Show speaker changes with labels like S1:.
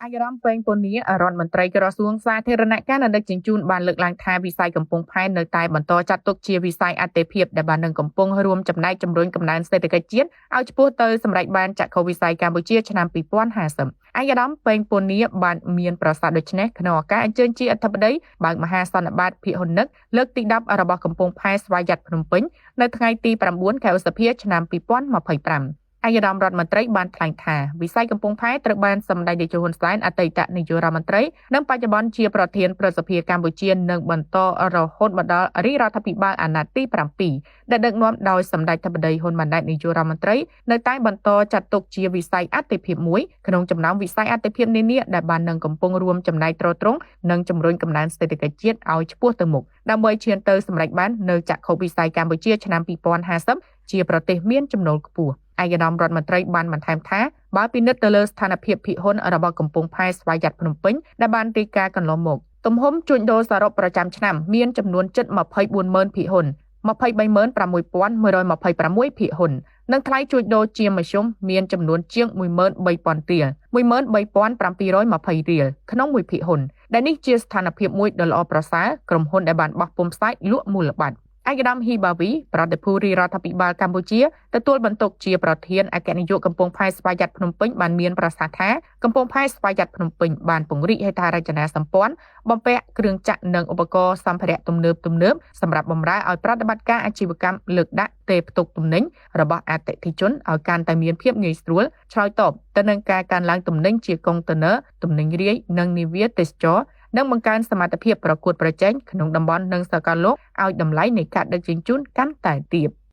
S1: ឯកឧត្តមពេងពូនីរដ្ឋមន្ត្រីក្រសួងសាធារណការនិងដឹកជញ្ជូនបានលើកឡើងថាវិស័យកំពង់ផែនៅតែបន្តចាត់ទុកជាវិស័យអាទិភាពដែលបាននឹងកំពុងរួមចំណែកជំរុញកំណើនសេដ្ឋកិច្ចជាតិឲ្យឆ្ពោះទៅសម្រេចបានចក្ខុវិស័យកម្ពុជាឆ្នាំ2050ឯកឧត្តមពេងពូនីបានមានប្រសាសន៍ដូចនេះក្នុងឱកាសអញ្ជើញជាអធិបតីបើកមហាសន្និបាតភិហ៊ុនិកលើកទី10របស់កំពង់ផែស្វយ័តភ្នំពេញនៅថ្ងៃទី9ខែឧសភាឆ្នាំ2025ឯកឧត្តមរដ្ឋមន្ត្រីបានថ្លែងថាវិស័យកំពង់ផែត្រូវបានសម្ដេចតេជោហ៊ុនសែនអតីតនាយករដ្ឋមន្ត្រីនិងបច្ចុប្បន្នជាប្រធានប្រសិទ្ធភាពកម្ពុជានឹងបន្តរហូតមកដល់រាជរដ្ឋាភិបាលអាណត្តិទី7ដែលដឹកនាំដោយសម្ដេចធិបតីហ៊ុនម៉ាណែតនាយករដ្ឋមន្ត្រីនៅតែបន្តចាត់ទុកជាវិស័យអាទិភាពមួយក្នុងចំណោមវិស័យអាទិភាពនានាដែលបាននឹងកំពុងរួមចំណែកទ្រទ្រង់និងជំរុញកំណើនសេដ្ឋកិច្ចជាតិឲ្យឆ្ពោះទៅមុខដើម្បីឈានទៅសម្រេចបាននូវចក្ខុវិស័យកម្ពុជាឆ្នាំ2050ជាប្រទេសមានចំណូលខ្ពស់ឯកឧត្តមរដ្ឋមន្ត្រីបានបន្ថែមថាបើពិនិត្យទៅលើស្ថានភាពភិហ៊ុនរបស់កំពង់ផែស្វយ័តភ្នំពេញដែលបានរាយការណ៍កន្លងមកទំហំជួញដូរសរុបប្រចាំឆ្នាំមានចំនួនជិត240,000ភិហ៊ុន236,126ភិហ៊ុននិងថ្លៃជួញដូរជាមធ្យមមានចំនួនជាង13,000រៀល13,720រៀលក្នុងមួយភិហ៊ុនដែលនេះជាស្ថានភាពមួយដ៏ល្អប្រសើរក្រុមហ៊ុនដែលបានបោះពុម្ពផ្សាយលក់មូលបត្រឯកឧត្តមហ៊ីបាវីប្រតិភូរាជរដ្ឋាភិបាលកម្ពុជាទទួលបន្ទុកជាប្រធានអគ្គនាយកកំពង់ផែស្វយ័តភ្នំពេញបានមានប្រសាសន៍ថាកំពង់ផែស្វយ័តភ្នំពេញបានពង្រីកហេដ្ឋារចនាសម្ព័ន្ធបំពាក់គ្រឿងចក្រនិងឧបករណ៍សម្ភារៈទំនើបៗសម្រាប់បម្រើឲ្យប្រតិបត្តិការអាជីវកម្មលើកដាក់ទេផ្ទុកទំនិញរបស់អតិថិជនឲ្យកាន់តែមានភាពងាយស្រួលឆ្លើយតបទៅនឹងការកើនឡើងទំនិញជាកុងតឺន័រទំនិញរាយនិងនាវាទេសចរណ៍និងបង្កើនសមត្ថភាពប្រកួតប្រជែងក្នុងតំបន់និងសកលលោកឲ្យតម្លៃនៃការដឹកជញ្ជូនកាន់តែទាប។